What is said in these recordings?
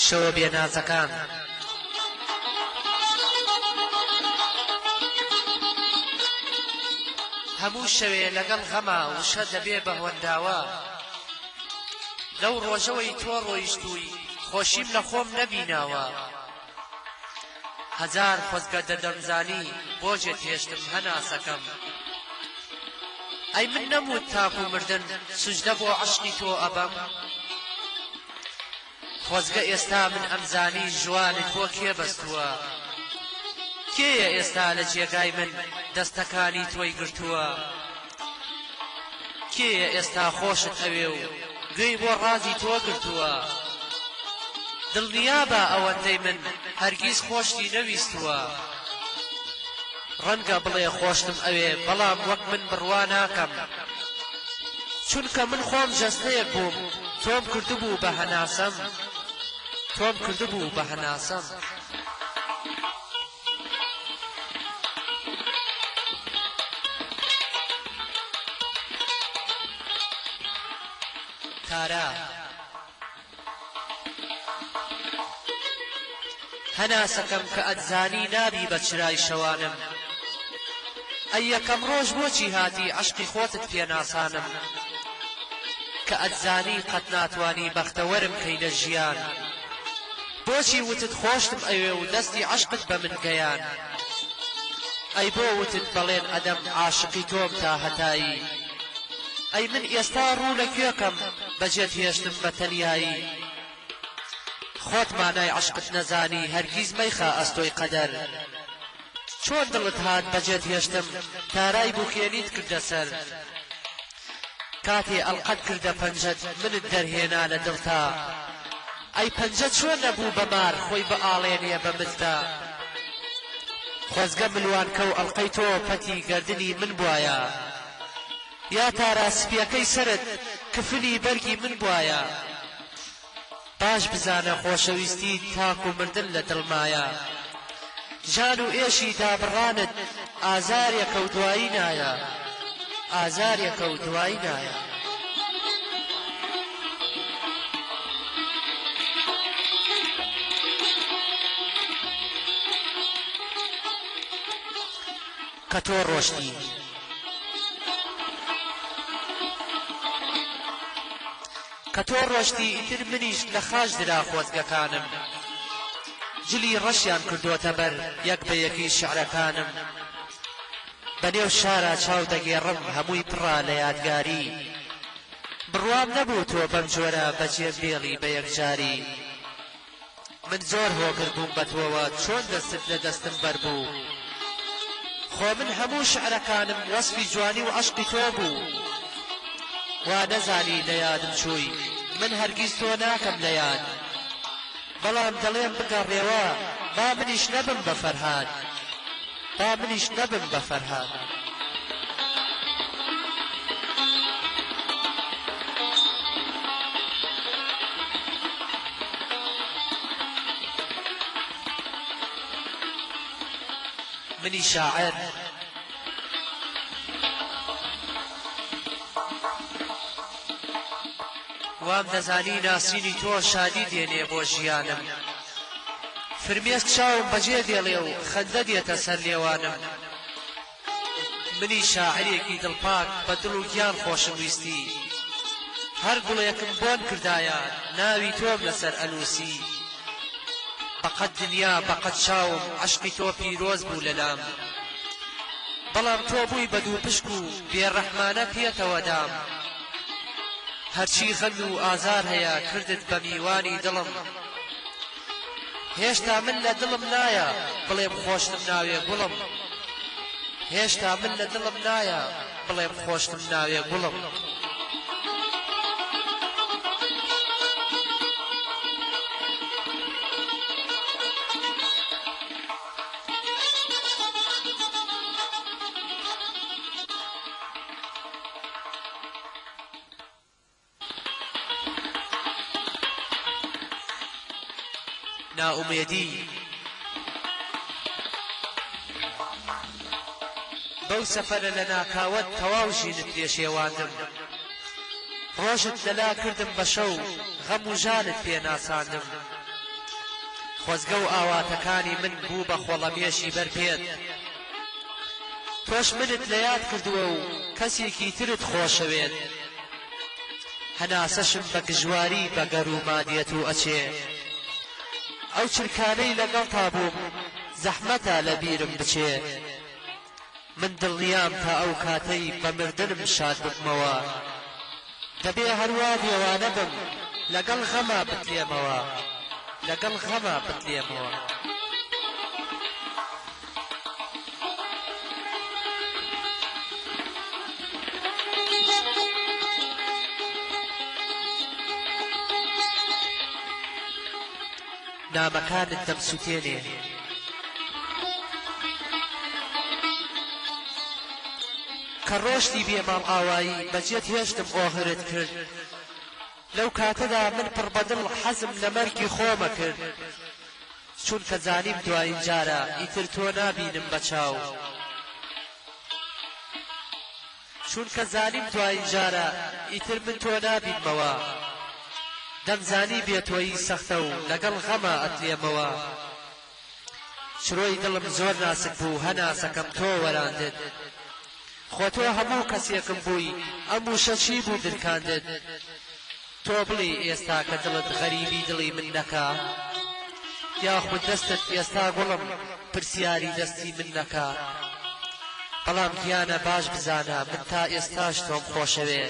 شەوە بێنازەکان. هەموو شەوێ لەگەڵ غەما وشە دەبێ بە هۆنراوە. لەو ڕۆژەوەی تۆ ڕۆیشتووی خۆشیم لە خۆم نەبیناوە. هەزار خۆزگە دەدەمزانی بۆ جێت هێشتم هەناسەکەم. ئەی من نەموت تاکو مردن سوجدە بۆ عەشقی تۆ ئەبەم. خۆزگە ئێستا من ئەمزانی ژوانت بۆ کێ بەستووە. کێیە ئێستا لە جێگای من دەستەکانی تۆی گرتووە. کێیە ئێستا خۆشت ئەوێ و گوێی بۆ ڕازی تۆ گرتووە؟ دڵنیابە ئەوەندەی من هەرگیز خۆشتی نەویستووە. ڕەنگە بڵێ خۆشتم ئەوێ بەڵام وەک من بڕوا ناکەم. چونکە من خۆم جەستەیەک بووم تۆم کردبوو بە هەناسەم. تۆم کردبوو بە هەناسەم. تارا هەناسەکەم کە ئەتزانی نابی بە چرای شەوانم ئەی یەکەم ڕۆژ بۆچی هاتی عەشقی خۆتت پێ ناسانم کە ئەتزانی قەت ناتوانی بەختەوەرم کەی لە ژیان بۆچی وتت خۆشتم ئەوێ و دەستی عەشقت بە من گەیان ئەی بۆ وتت بەڵێن ئەدەم عاشقی تۆم تا هەتایی ئەی من ئێستا ڕوو لە کوێ کەم بەجێت هێشتم بە تەنیایی خۆت مانای عەشقت نەزانی هەرگیز مەیخە ئەستۆی قەدەر چۆن دڵت هات بەجێت هێشتم تارای بوکێنیت کردە سەر کاتێ ئەڵقەت کردە پەنجەت منت دەرهێنا لە دڵتا ئەی پەنجە چۆن نەبوو بە مار خۆی بئاڵێنێ بە ملتا خۆزگە ملوانکە و ئەڵقەی تۆ پەتی گەردنی من بوایە یا تارا سپیەکەی سەرت کفنی بەرگی من بوایە باش بزانە خۆشەویستیت تاکو مردن لە دڵمایە ژان و ئێشی دابڕانت ئازارێکە و دوایی نایە ئازارێکە و دوایی نایە. کە تۆ ڕۆشتی. کە تۆ ڕۆشتی ئیتر منیش لە خاچ درا خۆزگەکانم جلی ڕەشیان کردۆتە بەر یەک بە یەکی شعرەکانم بە نێو شارا چاو دەگێڕم هەمووی پڕە لە یادگاری بڕوام نەبوو تۆ بەم جۆرە بەجێم بێڵی بە یەکجاری. من زۆر هۆگر بووم بە تۆوە چۆن دەستت لە دەستم بەر بوو خۆ من هەموو شعرەکانم وەسفی جوانی و عەشقی تۆ بوو وا نەزانی لە یادم چووی من هەرگیز تۆ ناکەم لە یاد بەڵام دەڵێم بگەڕێوە با منیش نەبم بە فەرهاد با منیش نەبم بە فەرهاد. منی شاعر. وام دەزانی ناسینی تۆ شادی دێنێ بۆ ژیانم. فرمێسک چاوم بەجێ دێڵێ و خەندە دێتە سەر لێوانم. منی شاعیرێکی دڵپاک بە دڵ و گیان خۆشم ویستی. هەر گوڵێکم بۆن کردایە ناوی تۆم لەسەر ئەنووسی. بە قەد دنیا بە قەد چاوم عەشقی تۆ پیرۆز بوو لەلام. بەڵام تۆ بووی بە دووپشک و بێ ڕەحمانە پێتەوە دام. هەرچی غەم و ئازار هەیە کردت بە میوانی دڵم. هێشتا من لە دڵم نایە بڵێم خۆشتم ناوێ گوڵم هێشتا من لە دڵم نایە بڵێم خۆشتم ناوێ گوڵم. نائومێدی بەو سەفەرە لەناکاوەت تەواو ژینت لێ شێواندم ڕۆژت لەلا کردم بە شەو غەم و ژانت پێ ناساندم. خۆزگە و ئاواتەکانی من بوو بە خۆڵەمێشی بەر پێت. تۆش منت لە یاد کردووە و کەسێکی ترت خۆشەوێت. هەناسەشم بە گژواری بە گەرووما دێت و ئەچێ. ئەو چرکانەی لەگەڵتا بووم زەحمەتە لە بیرم بچێ. من دڵنیام تا ئەو کاتەی بە مردنم شاد ببمەوە دەبێ هەروا دێوانە بم لەگەڵ غەما بتلێمەوە لەگەڵ غەما بتلێمەوە. نامەکانت دەمسوتێنێ. کە ڕۆشتی بێ ماڵئاوایی بەجێت هێشتم ئۆغرت کرد لەو کاتەدا من پڕ بەدڵ حەزم لە مەرگی خۆمە کرد چونکە زانیم دوایین جارە ئیتر تۆ نابینم بە چاو. چونکە زانیم دوایین جارە ئیتر من تۆ نابینمەوە دەمزانی بێ تۆیی سەختە و لەگەڵ غەما ئەتلێمەوە چرۆی دڵم زۆر ناسک بوو هەناسەکەم تۆ وەراندت خۆ تۆ هەموو کەسێکم بووی ئەم وشە چی بوو درکاندت تۆ بڵێی ئێستا کە دڵت غەریبی دڵی من نەکا یاخود دەستت ئێستا گوڵم پرسیاری دەستی من نەکا بەڵام گیانە باش بزانە من تا ئێستاش تۆم خۆشەوێ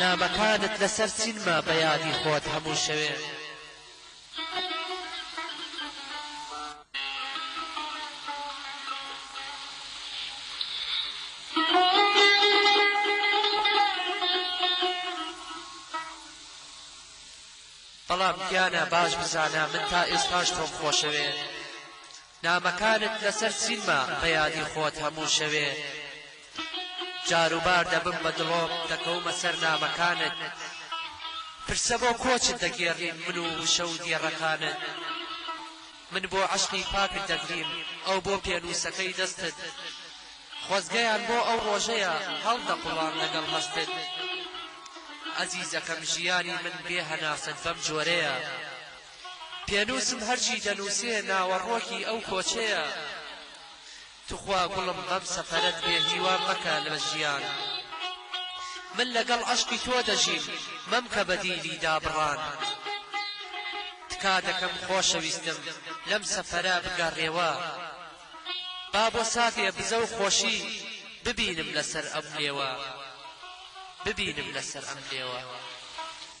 نامەکانت لەسەر سینمە بە یادی خۆت هەموو شەوێ. بەڵام گیانە باش بزانە من تا ئێستاش تۆم خۆشەوێ نامەکانت لەسەر سینمە بە یادی خۆت هەموو شەوێ جاروبار دەبم بە دڵۆپ دەکەومە سەر نامەکانت پرسە بۆ کۆچت دەگێڕین من و وشە و دێڕەکانت من بۆ عەشقی پاکت دەگریم ئەو بۆ پێنووسەکەی دەستت خۆزگەیان بۆ ئەو ڕۆژەیە هەڵدەقوڵان لەگەڵ هەستت ئەزیزەکەم ژیانی من بێ هەناسەت بەم جۆرەیە پێنووسم هەرچی دەنووسێ ناوەڕۆکی ئەو کۆچەیە توخوا گوڵم بەم سەفەرەت بێ هیوام مەکە لە ژیان من لەگەڵ عەشقی تۆ دەژیم مەمکە بە دیلی دابڕان تکا دەکەم خۆشەویستم لەم سەفەرە بگەڕێوە با بۆ ساتێ بزە و خۆشی ببینم لەسەر ئەم لێوە ببینم لەسەر ئەم لێوە.